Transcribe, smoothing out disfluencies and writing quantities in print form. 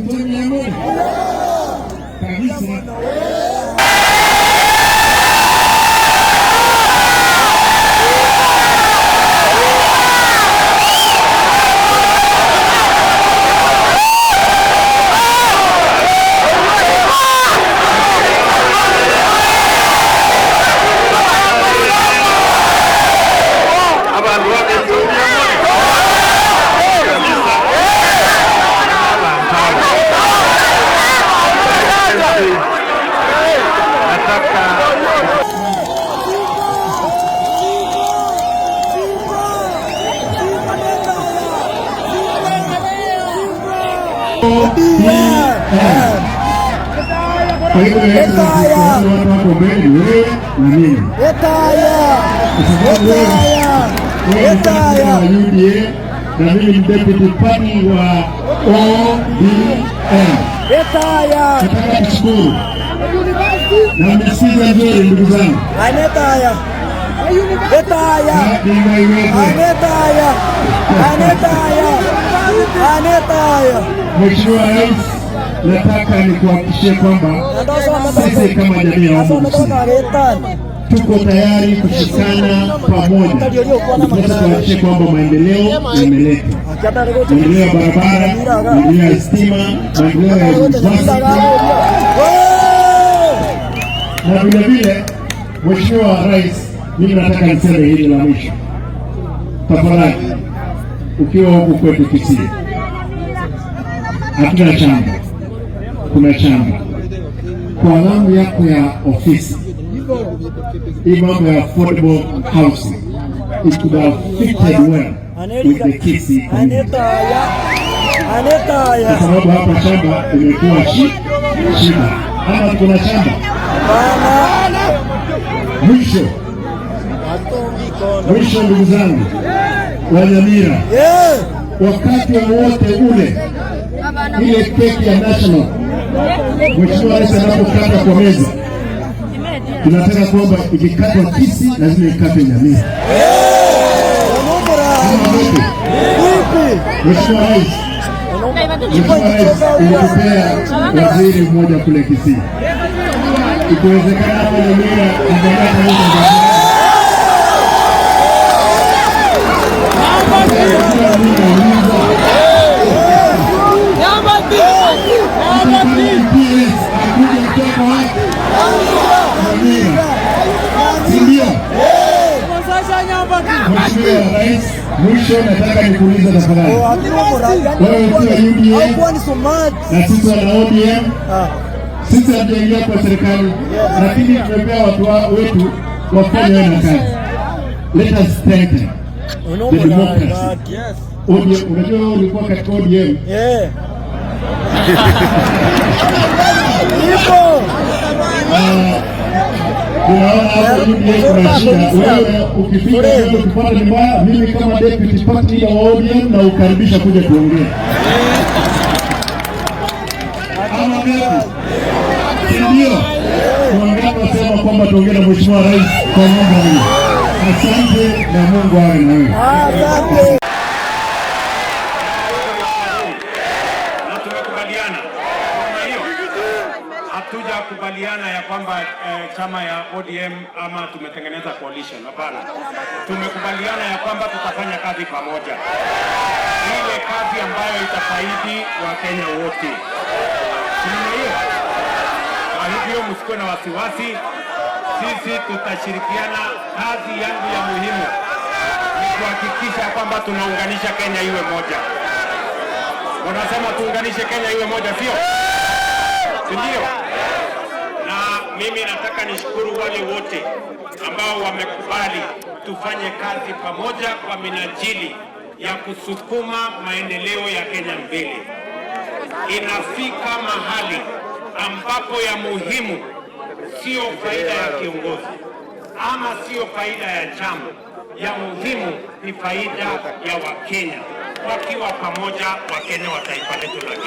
100 kabisa. Abantu kabisa. Nataka Kwa hivyo watu wako mbele, ni wewe na mimi, kwa sababu wewe ni wa UDA na mimi ni deputy party wa ODM. Nataka kushukuru na msikize vizuri ndugu zangu, na iweze Mheshimiwa Rais, nataka nikuhakikishie kwamba sisi kama jamii ya Wambo tuko tayari kushikana pamoja ndiposa tuhakikishe kwamba maendeleo yameletwa, maendeleo ya barabara, maendeleo ya stima, maendeleo ya university na vilevile, Mheshimiwa Rais, mimi nataka niseme hili la mwisho, tafadhali, ukiwa huku kwetu Kisii, hatuna shamba, kuna shamba kwa awamu yako ya ofisi hii mambo ya affordable housing, it could have fitted well with the Kisii community, kwa sababu hapa shamba imekuwa shida. Hapa kuna shamba. Mwisho mwisho, ndugu zangu wa Nyamira, wakati wowote ule ile keki ya national Mheshimiwa Rais anapokata kwa meza, tunataka kwamba ikikatwa Kisii lazima ikatwe Nyamira. Kama vipi? Mheshimiwa Rais, Mheshimiwa Rais, ulitupea waziri mmoja kule Kisii, ikiwezekana hapo Nyamira angeleta. PS akuja kutoka wapi? Nyamira, si ndio? Mheshimiwa Rais, mwisho nataka nikuulize tafadhali, wewe ukiwa UDA na sisi wana ODM, sisi hatujaingia kwa serikali, lakini tumepea watu wetu wafanye na kazi. Let us strengthen the democracy. ODM, unajua wewe ulikuwa katika ODM. Tunaona hapo UDA kuna shida. Wewe ukifika wewe ukipata ni mbaya, mimi kama deputy party leader wa ODM na ukaribisha kuja kuongea. Ama vipi? Si ndio? Wangapi wasema kwamba tuongee na Mheshimiwa Rais kwa mambo hii? Asante na Mungu awe na wewe. Na tumekubaliana hiyo, hatujakubaliana ya kwamba chama ya ODM ama tumetengeneza coalition. Hapana, tumekubaliana ya kwamba tutafanya kazi pamoja, ile kazi ambayo itafaidi Wakenya wote. Sio hiyo? Kwa hivyo msikuwe na wasiwasi, sisi tutashirikiana. Kazi yangu ya muhimu ni kuhakikisha kwamba tunaunganisha Kenya iwe moja. Wanasema tuunganishe Kenya iwe moja, sio? Si ndio? Na mimi nataka nishukuru wale wote ambao wamekubali tufanye kazi pamoja kwa minajili ya kusukuma maendeleo ya Kenya mbele. Inafika mahali ambapo ya muhimu sio faida ya kiongozi ama sio faida ya chama, ya muhimu ni faida ya Wakenya. Wakiwa pamoja, Wakenya wa taifa letu la Kenya.